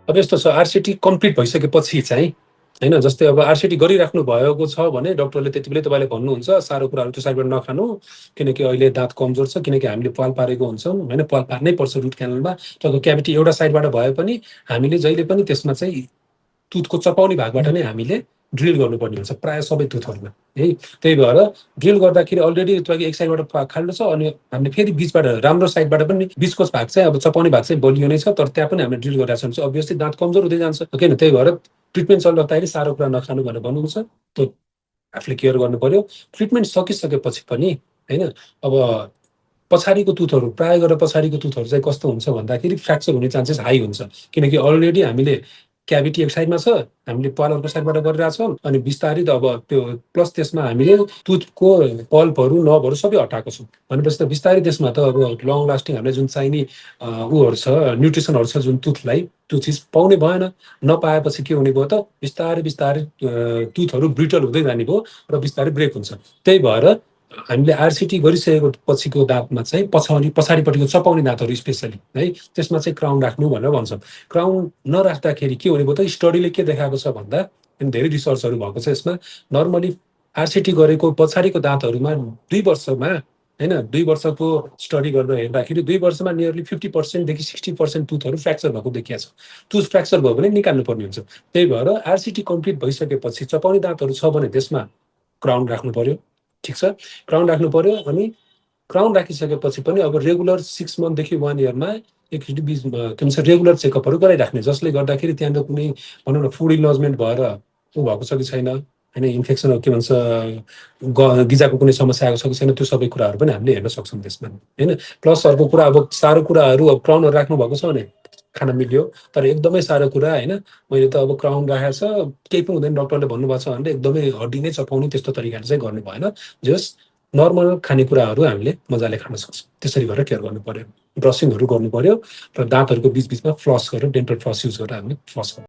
अब यस्तो छ, आरसिटी कम्प्लिट भइसकेपछि चाहिँ होइन, जस्तै अब आरसिटी गरिराख्नु भएको छ भने डक्टरले त्यति बेलै तपाईँले भन्नुहुन्छ साह्रो कुराहरू त्यो साइडबाट नखानु, किनकि अहिले दाँत कमजोर छ, किनकि हामीले पाल पारेको हुन्छौँ होइन, पाल पार्नै पर्छ रुट क्यानलमा। तपाईँको क्याभिटी एउटा साइडबाट भए पनि हामीले जहिले पनि त्यसमा चाहिँ तुथको चपाउने भागबाट नै हामीले ड्रिल गर्नुपर्ने हुन्छ प्रायः सबै तुथहरूमा है। त्यही भएर ड्रिल गर्दाखेरि अलरेडी तपाईँको एक साइडबाट खाल्डो छ, अनि हामीले फेरि बिचबाट राम्रो साइडबाट पनि बिचको भाग चाहिँ अब चपाउने भाग चाहिँ बलियो नै छ, तर त्यहाँ पनि हामीले ड्रिल गरिरहेको छ, अभियसली दाँत कमजोर हुँदै जान्छ किन। त्यही भएर ट्रिटमेन्ट चल्दाखेरि साह्रो कुरा नखानु भनेर भन्नुहुन्छ, त्यो आफूले केयर गर्नु पर्यो। ट्रिटमेन्ट सकिसकेपछि पनि होइन, अब पछाडिको तुथहरू प्रायः गरेर पछाडिको तुथहरू चाहिँ कस्तो हुन्छ भन्दाखेरि फ्र्याक्चर हुने चान्सेस हाई हुन्छ, किनकि अलरेडी हामीले क्याभिटी एक साइडमा छ, हामीले पल अर्को साइडबाट गरिरहेछौँ, अनि बिस्तारै त अब त्यो प्लस त्यसमा हामीले तुथको पल्पहरू नर्भहरू सबै हटाएको छौँ भनेपछि त बिस्तारै त्यसमा त अब लङ लास्टिङ हामीले जुन चाहिने उहरू छ, न्युट्रिसनहरू छ जुन तुथलाई, त्यो चिज पाउने भएन। नपाएपछि के हुने भयो त बिस्तारै बिस्तारै तुथहरू ब्रिटल हुँदै जाने भयो र बिस्तारै ब्रेक हुन्छ। त्यही भएर हामीले आरसिटी गरिसकेको पछिको दाँतमा चाहिँ पछाडिपट्टिको चपाउने दाँतहरू स्पेसली है, त्यसमा चाहिँ क्राउन राख्नु भनेर भन्छौँ। क्राउन नराख्दाखेरि के हुने भयो त, स्टडीले के देखाएको छ भन्दा, धेरै रिसर्चहरू भएको छ यसमा, नर्मली आरसिटी गरेको पछाडिको दाँतहरूमा 2 वर्षमा होइन, 2 वर्षको स्टडी गरेर हेर्दाखेरि 2 वर्षमा नियरली 50%देखि 60% तुथहरू फ्र्याक्चर भएको देखिएको छ। तुथ फ्र्याक्चर भयो भने निकाल्नु पर्ने हुन्छ। त्यही भएर आरसिटी कम्प्लिट भइसकेपछि चपाउने दाँतहरू छ भने त्यसमा क्राउन राख्नु पर्यो, ठिक छ, क्राउन राख्नु पर्यो। अनि क्राउन राखिसकेपछि पनि अब रेगुलर 6 मन्थदेखि 1 इयरमा एकचोटि बिचमा के भन्छ रेगुलर चेकअपहरू गराइराख्ने, जसले गर्दाखेरि त्यहाँनिर कुनै भनौँ न फुड इन्लजमेन्ट भएर ऊ भएको छ कि छैन होइन, इन्फेक्सन के भन्छ गिजाको कुनै समस्या आएको छ कि छैन, त्यो सबै कुराहरू पनि हामीले हेर्न सक्छौँ त्यसमा होइन। प्लस अर्को कुरा, अब साह्रो कुराहरू, अब क्राउनहरू राख्नु भएको छ भने खान मिल्यो, तर एकदमै साह्रो कुरा होइन, मैले त अब क्राउन राखेको छ केही पनि हुँदैन डक्टरले भन्नुभएको छ भने एकदमै हड्डी नै चपाउने त्यस्तो तरिकाले चाहिँ गर्नु भएन। जस नर्मल खानेकुराहरू हामीले मजाले खान सक्छौँ, त्यसरी गरेर केयर गर्नु पर्यो। ब्रसिङहरू गर्नु पर्यो र दाँतहरूको बिचबिचमा फ्लस गरेर डेन्टल फ्लस युज गरेर हामीले फ्लस गर्नु।